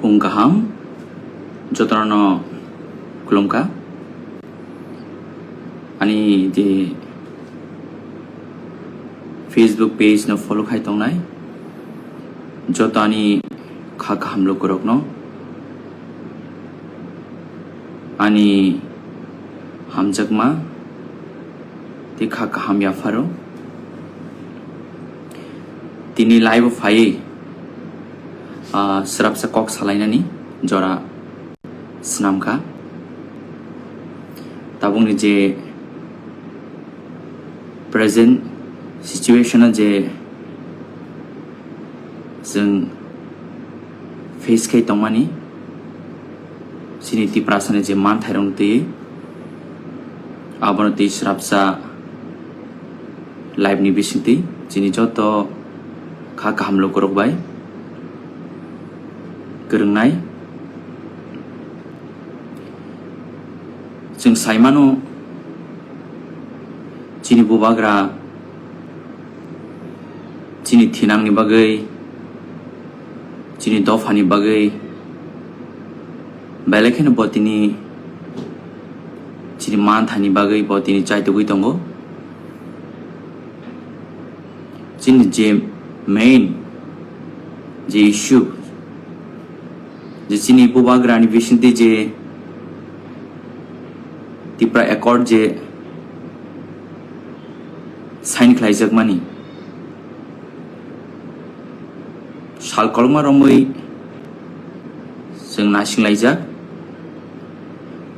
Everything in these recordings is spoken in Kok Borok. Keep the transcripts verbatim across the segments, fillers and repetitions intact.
Phung kaham, jotono khulumkha. Ani je Facebook page no follow khai tongnai joto ani kha kaham lukurokno ani hamjakma tei kha kaham yapharo. Tini live o phaiwi, ah, swrapsa kok salainani jora swnamkha. Tabukni je present situation o je chwng face khai tongmani, chini Tiprasani je manthairokno twi, abono twi swrapsa live ni bisingtwi chini joto kha kaham lukurok bai kwrwngnai. Chwng saimano, chini bubagra chini thinangni bagwi, chini dophani bagwi, belai kheno bo tini chini manthani bagwi bo tini chaitugwi tongo. Chini je main je issue, je chini bubagrani bisingtwi je Tipra Accord je sign khlaijakmani, sal kolokma romwi chwng naisinglaijak,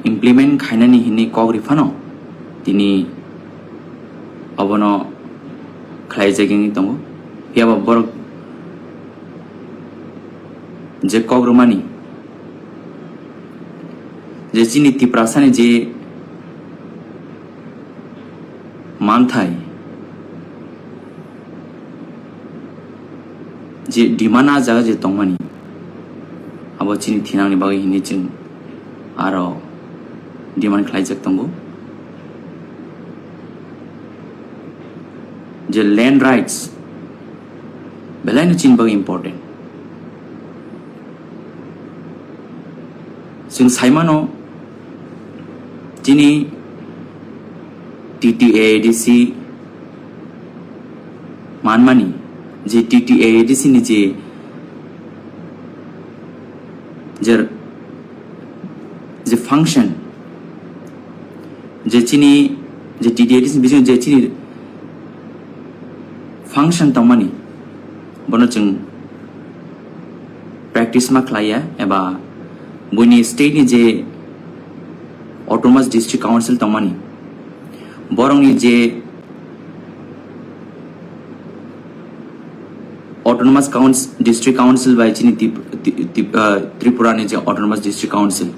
implement khainani hinwi kok riphano tini obono khlaijak wngwi tongo. Phiyaba borok je kok rwmani, je chini Tiprasani je manthai, je demand a jaga je tongmani, abo chini thinangni bagwi hinwi chwng aro demand khlaijak tongo. Je land rights belaino chini bagwi important. Chwng saimano, chini T T A A D C manmani, je T T A A D C ni je, je, je function, je chini, je T T A A D C ni bisingo je chini function tongmani, bono chwng practice ma khlaiya, eba buini state ni je Autonomous District Council tongmani, borokni je Autonomous Council, District Council bai chini Tip-, Tip-, Tip-, ah, Tripura ni je Autonomous District Council,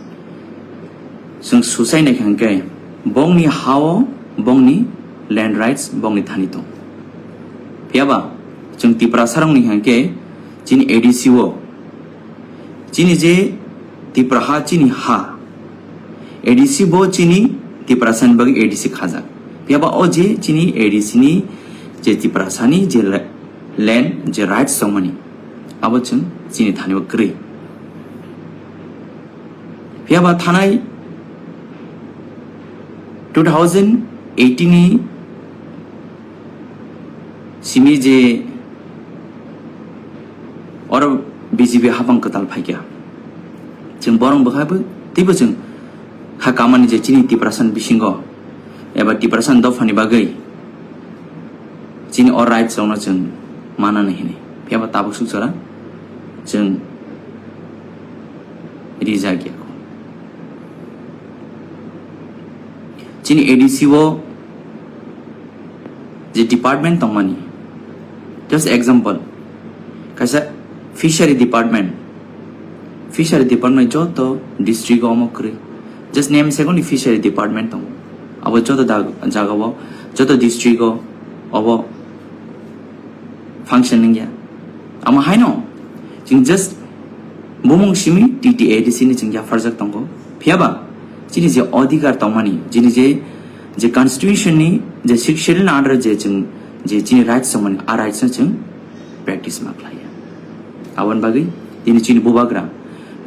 chwng susai naikha hwnkhe bongni ha-o bongni land rights bongni thani tong. Phiyaba chwng Tiprasa rokni hwnkhe chini A D C o, chini je Tipra ha, chini ha, A D C bo chini Tiprasa ni bagwi A D C khajak. Phiyaba o je chini A D C ni je Tiprasa ni je la-, land, je rights tongmani, abo chwng chini thani o kwrwi. Phiyaba thanai two thousand eighteen ni simi je oro B J P hapang kwtal phaikha, chwng borok bwkha bo teibo chwng kha kamani je chini Tiprasa ni bisingo eba Tiprasa ni dophani bagwi chini o rights rokno chwng manani hini. Phiyaba tabuk suk jora chwng rijak ya. Chini A D C o je department tongmani, just example, kaisa fishery department, fishery department joto district o omo kwrwi, just name se ni fishery department tongo, abo joto dag-, jaga o, joto district o obo function wngya. Amo haino chwng just bumung simi T T A D C ni chwng yapharjak tongo. Phiyaba chini je odhikar tongmani, chini je, je constitution ni je sixth schedule ni under je chwng je chini rights tongmani, a rights no chwng practice ma khlaiya. Aboni bagwi tini chini bubagra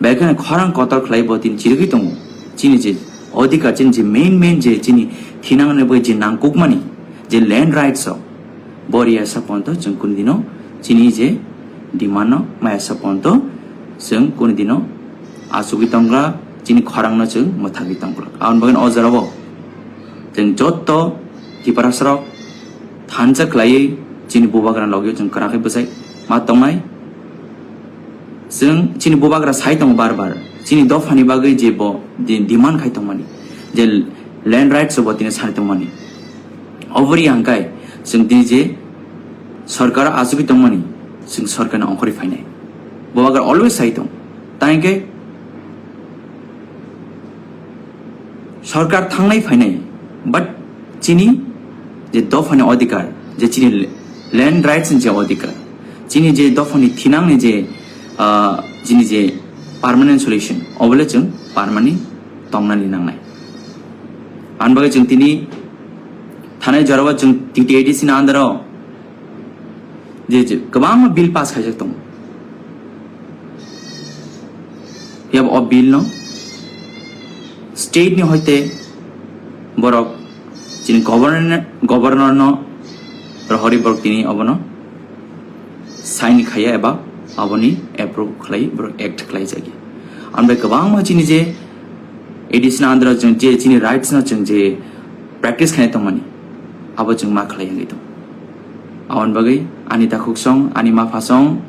Bekheno khorang kotor khlai bo tini chirigwi tongo. Chini je odhikar, chini je main main je chini thinangni bagwi je nangkukmani je land rights o, bo riyasa ponto chwng kunu dino chini je demand no mayasa ponto chwng kunu dino achugwi tongkha, chini khorang no chwng mwthagwi tongkha. Aboni bagwi o jora o chwng jotto Tiprasa rok thansa khlaiwi chini bubagra logio chwng kwrak khe bwsai ma tongnai. Chwng chini bubagra sai tongo bar bar, chini dophani bagwi je bo di-, demand khai tongmani, je land rights bo tini sai tongmani. Obori hangkai chwng tini je sorkar achugwi tongmani, chwng sorkarni ongkhorwi phainai. Bubagra always sai tong. Tangkhe sorkar thangnai phainai, but chini je dophani odhikar, je chini land rights ni je odhikar, chini je dophani thinangni je, ah, chini je permanent solution, obole chwng permanent tongnani nangnai. Ani bagwi chwng tini thanai jorao chwng T T A D C ni under o je, je kwbangma bill pass khaijak tongo. Phiya o bill no state ni hoite borok chini governor, governor no rohori borok tini obono sign khaiya eba aboni approve khlai borok act khlai jagya. Ambai kwbangma chini je additional andro chwng je chini rights no chwng je practice khlai tongmani, abo chwng ma khlai wngwi tong. Aboni bagwi ani takhuk song, ani mapha song,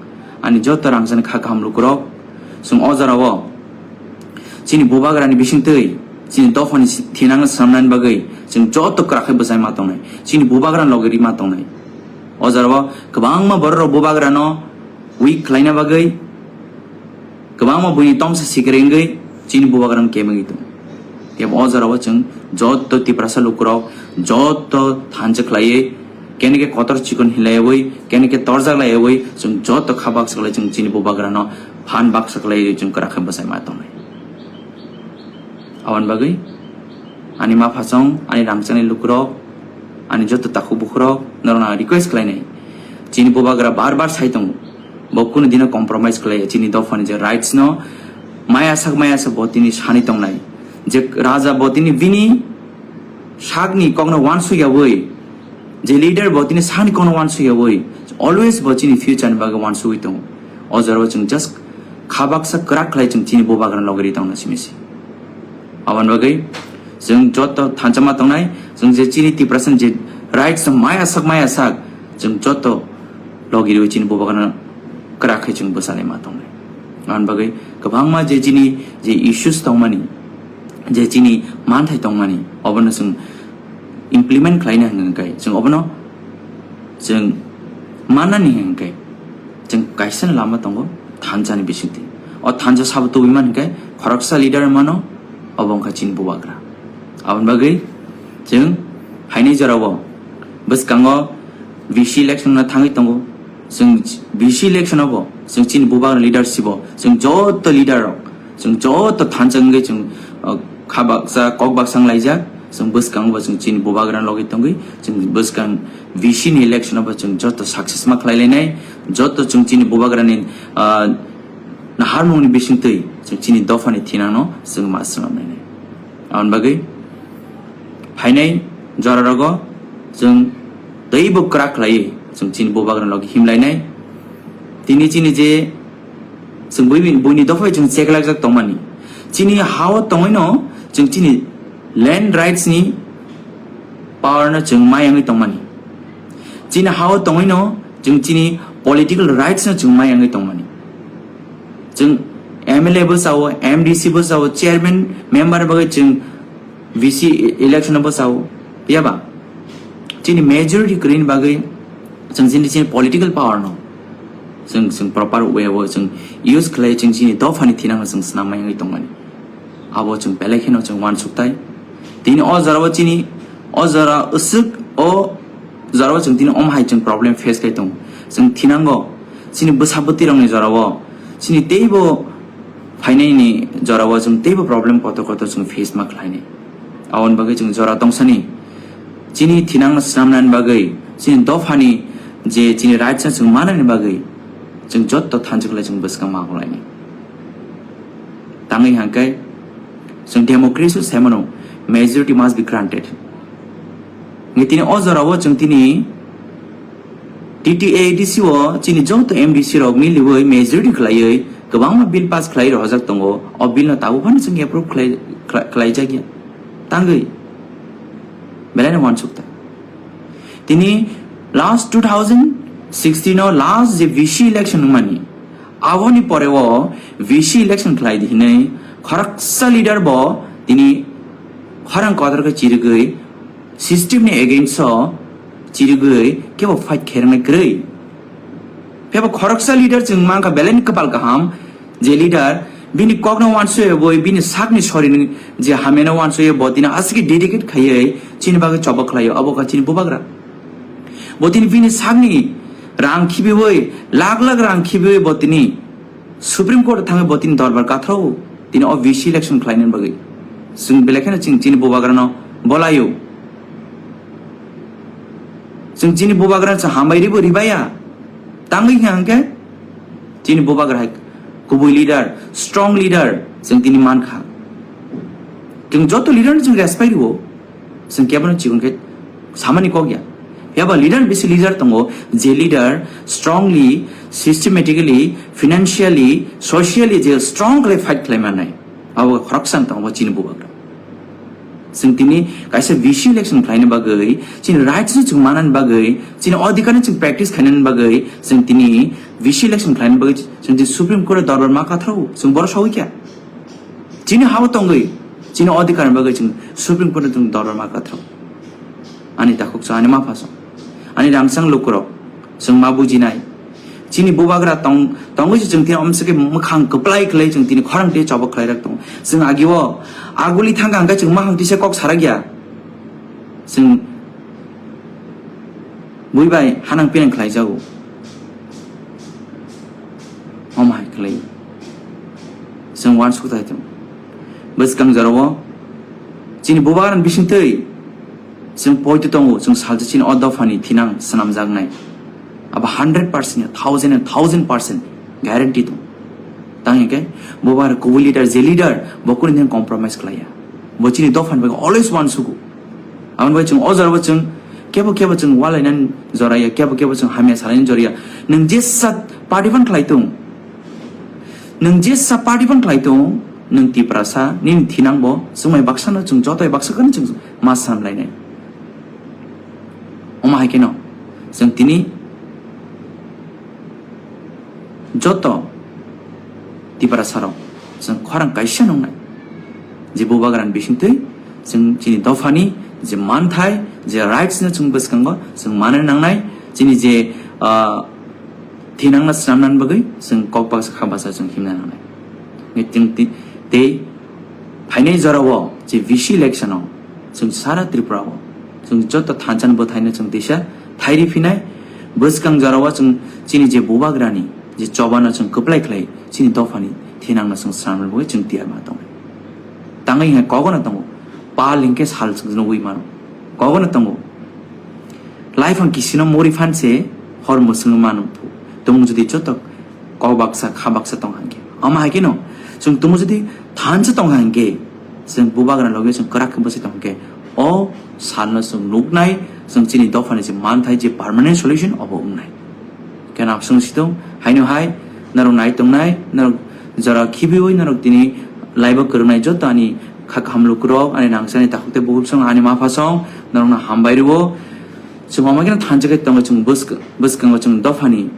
ani joto rangchakni kha kaham lukurok, chwng o jorao chini bubagrani bisingtwi chini dophani si-, thinang swnamnani bagwi chwng joto kwrak khe bwsai ma tongnai, chini bubagrani logi rima tongnai. O jorao kwbangma bororok bubagrano weak khlaina bagwi kwbangma buini tomsa sikiri wngwi chini bubagrano kebengwi tongo. Kebo o jorao chwng joto Tiprasa lukurok joto thansa khlaiwi, kene khe kotor chikon hinlaiwi, kene khe torjak laiwi chwng joto kha baksa khlai chwng chini bubagrano phan baksa khlaiwi chwng kwrak khe bwsai ma tongnai. Aboni bagwi ani mapha song, ani rangchakni lukurok, ani joto takhuk bukhurok, norokno ang request khlainai. Chini bubagra bar bar sai tongo, bo kunu dino compromise khlaiya chini dophani je rights no. Maya sak maya sak bo tini sani tongnai, je raja bo tini bini sakni kokno wansukyawi, je leader bo tini sani kokno wansukyawi, always bo chini future ni bagwi wansugwi tongo. O jorao chwng just kha baksa kwrak khlai chwng chini bubagrani logi ri tongna simi se. Aboni bagwi chwng joto thansa ma tongnai, chwng je chini Tiprasa ni je rights no maya sak maya sak chwng joto logi riwi chini bubagrano kwrak khe chwng bwchalai ma tongnai. Aboni bagwi kwbangma je chini je issues tongmani, je chini manthai tongmani, obono chwng implement khlaina hwnka hwnkhe chwng obono chwng mannani hwnkhe chwng kaisa lama tongo thansa ni bisingtwi. O thansa sabo tubui man hwnkhe khoroksa leader mano, obo wngkha chini bubagra. Aboni bagwi chwng haini jorao bwskango V C election no thangwi tongo. Chwng V C election o bo chwng chini bubagra leadership o chwng joto leader rok, chwng joto thansa wngwi chwng, uh, kha baksa kok baksa wng laijak. Chwng bwskango bo chwng chini bubagra logi tongwi chwng bwskang V C ni election o bo chwng joto success ma khlai lainai, joto chwng chini bubagrani, uh, naharmungni bisingtwi chwng chini dophani thinangno chwng ma swnam lainai. Aboni bagwi phainai jora rogo chwng teibo kwrak khlaiwi chwng chini bubagrani logi himlainai. Tini chini je chwng buini, buini dophai chwng cheklaijak tongmani. Chini ha-o tongwino chwng chini land rights ni power no chwng mayangwi tongmani. Chini ha-o tongwino chwng chini political rights no chwng mayangwi tongmani. Chwng M L A bwsao, M D C bwsao, chairman member bagwi chwng V C election bwsao, phiyaba chini majority kwrwini bagwi chwng chini, chini political power no chwng, chwng proper way o chwng use khlai chwng chini dophani thinangno chwng swnam mayangwi tongmani. Abo chwng belai kheno chwng uansuktai. Tini o jorao chini, o jora usuk o jorao chwng tini om hai chwng problem face khai tongo. Chwng thinango chini bwsa bwtwi rokni jorao, chini teibo phainaini jorao chwng teibo problem kotor kotor chwng face ma khlainai. Aboni bagwi chwng jora tongsani chini thinangno swnamnani bagwi, chini dophani je chini rights no chwng manani bagwi chwng jotto thansa khlai chwng bwskang ma khlainai. Wngwi hangkhe chwng democracy se mano, majority must be granted. Ngi tini o jorao chwng tini T T A D C o chini joto M D C rok miliwi majority khlaiwi kwbangma bill pass khlai rohorjak tongo. O bill no tabuk phano chwng approve khlai, khlai, khlaijakya. Tangwi belai no uansukta. Tini last two thousand sixteen o last je V C election wngmani, aboni pore o V C election khlai di hinwi khoroksa leader bo tini khorang kotor khe chirigwi system ni against o chirigwi kebo fight khairoknai kwrwi. Phebo khoroksa leader chwng mankha belai ni kwpal kaham, je leader bini kokno uansukya boi, bini sakni sorini je hamyano uansukya bo tini aswk dedicate khaiwi chini bagwi choba khlaio, abo kha chini bubagra. Bo tini bini sakni rang khibiwi, lakh lakh rang khibiwi bo tini Supreme Court thangwi bo tini dorbar kathrao tini o V C election khlaina bagwi. Chwng belai kheno chwng chini bubagrano bolaio. Chwng chini bubagrano chwng hambai ribo ribaya. Tangwi hwnkha hwnkhe chini bubagra hai kubui leader, strong leader chwng tini mankha. Chwng joto leader no chwng respect rwo. Chwng kebono chikon khe samani kok ya. Phiya ba leader bisi leader tongo, je leader strongly, systematically, financially, socially je strong khlai fight khlai manai. Abo khoroksa wng tongo chini bubagra. Chwng tini kaisa V C election khlaina bagwi, chini rights no chwng manani bagwi, chini adhikar no chwng practice khainani bagwi, chwng tini V C election khlaina bagwi chwng tini Supreme Court o dorbar ma kathrao, chwng boro sawi kha. Chini hao tongwi, chini adhikar ni bagwi chwng Supreme Court o chwng dorbar ma kathrao. Ani takhuk chwng, ani mapha chwng, ani rangchak lukurok, chwng ma bujinai. Chini bubagra tong, tongwi se chwng tini omsike mwkhang kwplai khlai chwng tini khorang twi chobok khlai rak tongo. Chwng agio aguli thangkha hwnkhe chwng mahang tisa kok sarak ya. Chwng bui bai hanang pinang khlai jago. Omo hai khlai. Chwng uansuk thai tongo. Bwskang jorao chini bubagra ni bising twi chwng poito tongo, chwng salsa chini o dophani thinang swnamjaknai. Abo hundred percent ya, thousand and thousand percent guarantee tongo. Tang hwnkhe bubagra kubui leader, je leader, bo kunu din compromise khlaiya. Bo chini dophani bagwi always uansugo. Aboni bagwi chwng o jorao chwng kebo kebo chwng ualainani joraya, kebo kebo chwng hamya salainani joraya. Nwng jesa party phano khlai tung, nwng jesa party phano khlai tung, nwng Tiprasa, nini thinang bo chwngmai baksa no chwng joto bai baksa kheno chwng ma samlainai. Omo hai kheno chwng tini joto Tiprasa rok chwng khorang kaisa nungnai, je bubagrani bisingtwi chwng chini dophani je manthai, je rights no chwng bwskango chwng manna nangnai, chini je, ah, thinangna swnamnani bagwi chwng kok baksa kha baksa chwng himna nangnai. Nge chwng ti-, tei phainai jorao je V C election o chwng sara Tripura o chwng joto thansa ni bwthaino chwng tisa thairi phinai. Bwskang jorao chwng chini je bubagrani je chobano chwng kwplai khlai chini dophani thinangno chwng swnamna bagwi chwng tiyar ma tongnai. Tangwi hwnkhe kogono tongo, pal hwnkhe sal chwng nugwi mano, kogono tongo. Life ang kisino muri phan se hor mwswngwi mano. Tumung jodi joto kok baksa kha baksa tong hangkhe, ama hai kheno chwng tumo jodi thansa tong hangkhe, chwng bubagra loge chwng kwrak khe bwsai tong hangkhe, o salno chwng nuknai, chwng chini dophani je manthai je permanent solution obo wngnai. Khe nang chwng situng haino hai norok nai tongnai, norok jora khibiwi norok tini laibo kwrwngnai joto ani kha kaham lukurok, ani nangsani takhuk tei bukhuk song, ani mapha song, norokno hambai rwo. Chwng omo kheno thansa khe tongo, chwng bwsk-, bwskango chwng dophani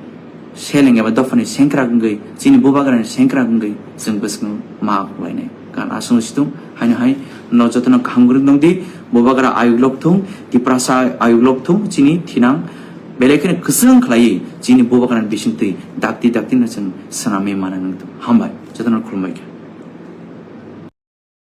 seleng eba dophani sengkrak wngwi, chini bubagrani sengkrak wngwi chwng bwskango ma khuklainai. Kan aswk situng haino hai no jotono kaham kwrwng tong di, bubagra ayuk lok thung, Tiprasa ayuk lok thung, chini thinang belai kheno kwchwng khlaiwi chini bubagrani bisingtwi dakti dakti no chwng swnamwi mana nang thung. Hambai, jotono khulumbai kha.